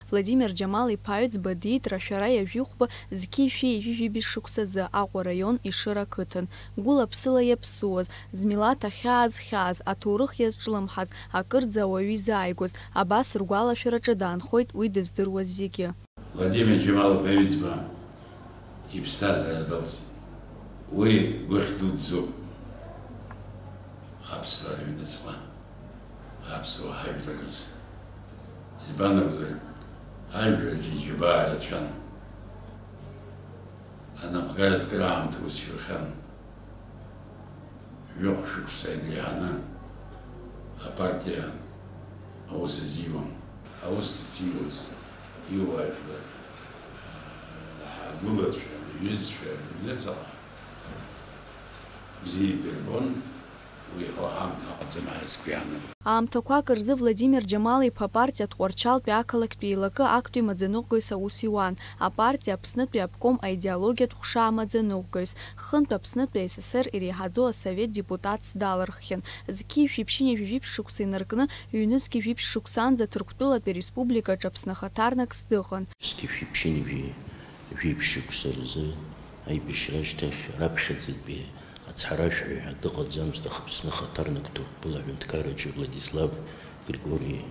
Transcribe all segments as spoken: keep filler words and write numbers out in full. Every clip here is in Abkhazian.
Владимир Џьамал-иԥа Аҩӡба диит рашәара ҩажәи хәба зқьи жәшәи ҩажәи жәибжь шықәсазы Аҟәа раион Ешыра ақыҭан. Гәыла-ԥсыла иаԥсуаз, змилаҭ ахьаа зхьааз, аҭоурых иазҿлымҳаз, акырӡа ауаҩы изааигәаз, абас ргәалашәараҿы даанхоит уи дыздыруаз зегьы. Владимир Џьамал-иԥа Аҩӡба иԥсҭазаара далҵит. Уи гәыхь дуӡӡоуп аԥсуаа рыҩныҵҟа, аԥсуаа ҳажәлар рзы. Избан акәзар, ажәлар рҿы иџьабаа рацәан. Анапхгаратә краамҭа ус иухьан. Жәохә шықәса иреиҳаны апартиа аус азиуан. Аус зиуаз иуаажәлар, ҳгәылацәа, ҩызцәа, рыҩныҵҟа бзиа идырбон, уи иҳәо ҳамҭа аҟаӡам ҳәа сгәы иаанагон. Аамҭақәак рзы Владимир Џьамал-иԥа апартиа Тҟәарчалтәи ақалақьтәи еилакы актәи маӡаныҟәгаҩыс аус иуан, апартиа Аԥснытәи аобком аидеологиатә ҟәша амаӡаныҟәгаҩыс, хынтә Аԥснытәи АССР иреиҳаӡоу асовет депутатс далырххьан, зқьи жәшәи ԥшьынҩажәи жәиԥшь шықәса инаркны, ҩнызқьи жәиԥшь шықәсанӡа Ҭырқәтәылатәи ареспубликаҿы Аԥсны ахаҭарнак сдыҟан. Зқьи жәшәи ԥшьынҩажәи жәиԥшь шықәса рзы аибашьра ашьҭахь раԥхьаӡатәи ацҳаражәҳәаҩ ҳәа дыҟаӡамызт, аха Аԥсны ахаҭарнак Ҭырқәтәыла аҳәынҭқарраҿы Владислав Григори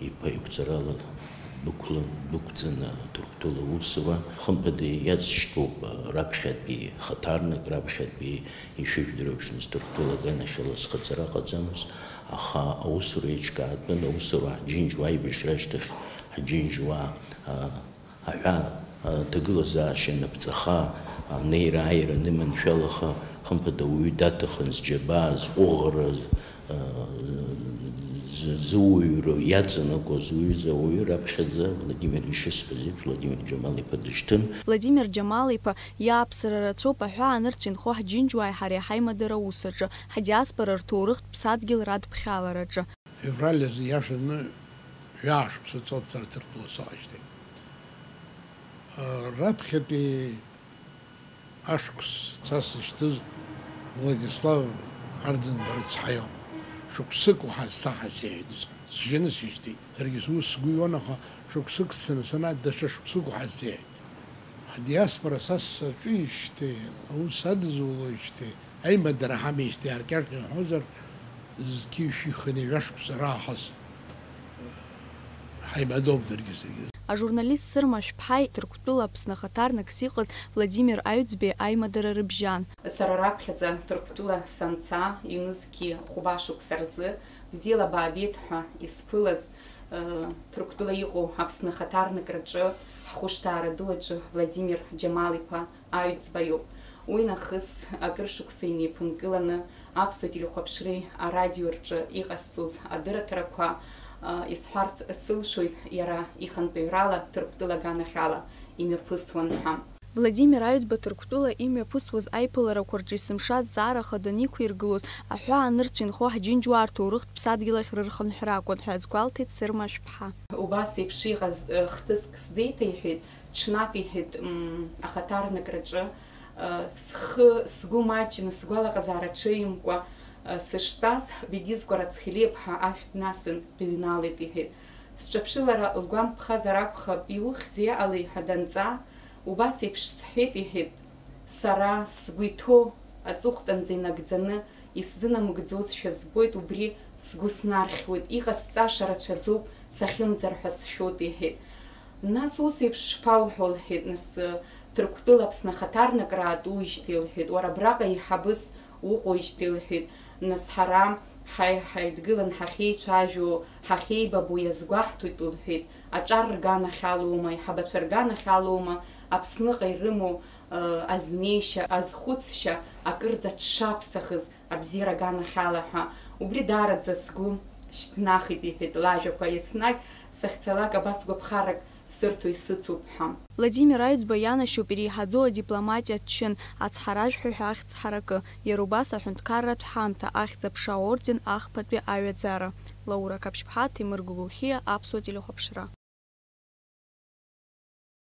иԥа иқәҵарала ддәықәлан, ддәықәҵаны Ҭырқәтәыла аусура, хымԥада, иацшьҭоуп раԥхьатәи хаҭарнак, раԥхьатәи ишыжәдыруа еиԥш, Ҭырқәтәыла аганахьала зхаҵара ҟаҵамызт, аха аусура еиҿкаатәын, аусура ҳџьынџьуа, аибашьра ашьҭахь ҳџьынџьуа, а, аҳәаа, а, ҭагылазаашьа анапҵаха, анеира-ааира аныманшәалаха, хымԥада, ауаҩы даҭахын зџьабаа, зҟәыӷара, з-, з-, зыуаҩра иаҵанакуаз уҩыза ауаҩы раԥхьаӡа Владимир ишысҳәаз еиԥш, Владимир Џьамал-иԥа дышьҭын. Владимир Џьамал-иԥа иааԥсара рацәоуп аҳәаа анырцә инхо ҳџьынџьуааи ҳареи ҳаимадара аус аҿы, ҳдиаспора рҭоурыхтә ԥсадгьыл радԥхьалараҿы. Февраль азы иашаны жәаа шықәса ҵуеит сара Ҭырқәтәыла сыҟазшьҭеи. Раԥхьатәи ашықәс са сышьҭыз Владислав Арӡынба рыцҳаион. Шықәсык уаҳа сцаҳа сеиҳәеит, сжьаны сышьҭит. Саргьы сус сгәы иуан, аха шықәсык сцаны санааи, даҽа шықәсык уаҳа сеиҳәеит. Ҳдиаспора са саҿижьҭеи, аус адызулоижьҭеи, аимадара ҳамеижьҭеи аркьаҿ иҳәозар, зқьи жәшәи хынҩажәа шықәса раахыс ҳаибадоуп даргьы саргьы. Ажурналист Сырма Шәԥҳаи Ҭырқәтәыла Аԥсны ахаҭарнакс иҟаз Владимир Аҩӡбеи аимадара рыбжьан. Сара раԥхьаӡа Ҭырқәтәыла санца, ҩнызқьи хәба шықәса рзы, бзиала баабеит ҳәа исԥылаз, ы, Ҭырқәтәыла иҟоу Аԥсны ахаҭарнакраҿы, ҳхәышҭаара ду аҿы Владимир Џьамал-иԥа Аҩӡба иоуп. Уи нахыс акыр шықәса инеиԥынкыланы аԥсуа телехәаԥшреи арадиои рҿы иҟасҵоз адырраҭарақәа, а, исҳәарц сылшоит, иара ихантәаҩрала Ҭырқәтәыла аганахьала имҩаԥысуан ҳәа. Владимир Аҩӡба Ҭырқәтәыла имҩаԥысуаз аиԥыларақәа рҿы есымша азҵаара хаданы иқәиргылоз аҳәаа анырцә инхо ҳџьынџьуаа рҭоурыхтә ԥсадгьыл ахь рырхынҳәра акәын ҳәа азгәалҭеит Сырма Шәԥҳа. Убас еиԥш иҟаз, э, хҭыск сзеиҭеиҳәеит, ҽнак иҳәеит, м, ахаҭарнакраҿы, э, схы, сгәы маҷны, сгәалаҟазаара ҽеимкәа, э, сыштәаз, Бедиз Кәарацхелиаԥҳа ашә днасын, дыҩналеит, иҳәеит. Сҿаԥшылара лгәамԥхазар акәхап, иухьзеи, иҟалеи ҳәа данҵаа, убас еиԥш сҳәеит, иҳәеит, сара сгәы иҭоу аҵыхәтәанӡа инагӡаны исзынамыгӡозшәа збоит, убри сгәы снархьуеит, иҟасҵаша рацәаӡоуп, сахьымӡар ҳәа сшәоит, иҳәеит. Нас ус еиԥш шԥауҳәо, лҳәеит, нас, Ҭырқәтәыла Аԥсны ахаҭарнакра аатуижьҭеи, лҳәеит, уара абраҟа еиҳабыс уҟоижьҭеи, лҳәеит, нас ҳара ҳаи-, ҳаидгылан ҳахьеицәажәо, ҳахьеибабо иазгәаҳҭоит, лҳәеит, аҿар рганахьалоума, аиҳабацәа рганахьалоума, Аԥсныҟа ирымоу, ы, азнеишьа, азхәыцшьа акырӡа дшаԥсахыз абзиара аганахьала ҳәа. Убри даараӡа сгәы шьҭнахит, иҳәеит, лажәақәа еснагь сахьцалак абас гәаԥхарак сырҭо исыцуп ҳәа. Владимир Аҩӡба ианашьоуп иреиҳаӡоу адипломатиа ачын, ацҳаражәҳәаҩ ҳәа ахьӡ ҳаракы, иара убас аҳәынҭқарратә ҳамҭа, Ахьӡ-аԥша аорден ахԥатәи аҩаӡара. Лаура Қаԥшьԥҳа, Ҭемыр Гәлоухиа, Аԥсуа телехәаԥшра.